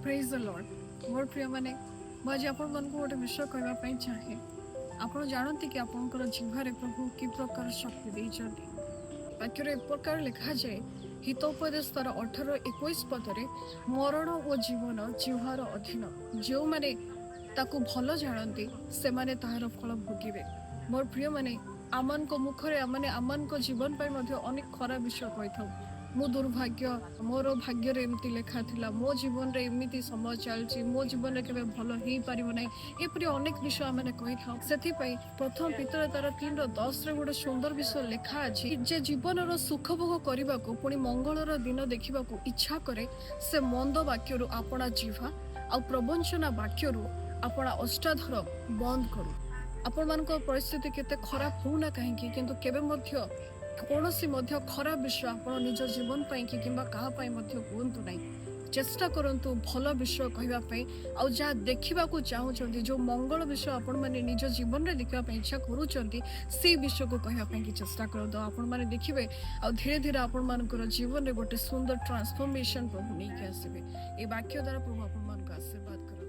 Praise the Lord. ମୋର ପ୍ରିୟମାନେ, ମୁଁ ଆଜି ଆପଣମାନଙ୍କୁ ଗୋଟେ ବିଷୟ କହିବା ପାଇଁ ଚାହେଁ। ଆପଣ ଜାଣନ୍ତି କି ଆପଣଙ୍କର ଜିହ୍ବାରେ ପ୍ରଭୁ କି ପ୍ରକାର ଶକ୍ତି ଦେଇଛନ୍ତି? ବାକ୍ୟରେ ଏ ପ୍ରକାର ଲେଖାଯାଏ, ହିତୋପଦେଶ ତାର 18:21 ପଦରେ, "ମରଣ ଓ ଜୀବନ ଜିହ୍ବାର ଅଧୀନ। ଯେଉଁମାନେ ତାକୁ ଭଲ ଜାଣନ୍ତି, ସେମାନେ ତାହାର ଫଳ ଭୋଗିବେ।" ମୋର ପ୍ରିୟମାନେ, ଆମମାନଙ୍କ ମୁଖରେ ଆମମାନେ ଆମମାନଙ୍କ ଜୀବନ ପାଇଁ ମଧ୍ୟ ଅନେକ ଖରାପ ବିଷୟ କହିଥାଉ। ମୁଁ ଦୁର୍ଭାଗ୍ୟ, ମୋର ଭାଗ୍ୟରେ ଏମିତି ଲେଖା ଥିଲା, ମୋ ଜୀବନରେ ଏମିତି ସମୟ ଚାଲିଛି, ମୋ ଜୀବନରେ କେବେ ଭଲ ହେଇପାରିବ ନାହିଁ, ଏପରି ଅନେକ ବିଷୟ ଆମେ କହିଥାଉ। ସେଥିପାଇଁ ପ୍ରଥମ ପିତର ତାର 3ର 10ରେ ଗୋଟେ ସୁନ୍ଦର ବିଷୟ ଲେଖା ଅଛି ଯେ, ଜୀବନର ସୁଖ ଭୋଗ କରିବାକୁ ପୁଣି ମଙ୍ଗଳର ଦିନ ଦେଖିବାକୁ ଇଚ୍ଛା କରେ, ସେ ମନ୍ଦ ବାକ୍ୟରୁ ଆପଣା ଜିହ୍ବା ଆଉ ପ୍ରବଞ୍ଚନା ବାକ୍ୟରୁ ଆପଣା ଓଷ୍ଠାଧର ବନ୍ଦ କରୁ। ଆପଣମାନଙ୍କ ପରିସ୍ଥିତି କେତେ ଖରାପ ହଉନା କାହିଁକି, କିନ୍ତୁ କେବେ ମଧ୍ୟ କୌଣସି ମଧ୍ୟ ଖରାପ ବିଷୟ ଆପଣ ନିଜ ଜୀବନ ପାଇଁ କି କିମ୍ବା କାହା ପାଇଁ ମଧ୍ୟ କୁହନ୍ତୁ ନାହିଁ। ଚେଷ୍ଟା କରନ୍ତୁ ଭଲ ବିଷୟ କହିବା ପାଇଁ। ଆଉ ଯାହା ଦେଖିବାକୁ ଚାହୁଁଛନ୍ତି, ଯେଉଁ ମଙ୍ଗଳ ବିଷୟ ଆପଣମାନେ ନିଜ ଜୀବନରେ ଦେଖିବା ପାଇଁ ଇଚ୍ଛା କରୁଛନ୍ତି, ସେଇ ବିଷୟକୁ କହିବା ପାଇଁ କି ଚେଷ୍ଟା କରନ୍ତୁ। ଆପଣମାନେ ଦେଖିବେ ଆଉ ଧୀରେ ଧୀରେ ଆପଣମାନଙ୍କର ଜୀବନରେ ଗୋଟେ ସୁନ୍ଦର ଟ୍ରାନ୍ସଫର୍ମେସନ ପ୍ରଭୁ ନେଇକି ଆସିବେ। ଏ ବାକ୍ୟ ଦ୍ୱାରା ପ୍ରଭୁ ଆପଣମାନଙ୍କୁ ଆଶୀର୍ବାଦ କରନ୍ତୁ।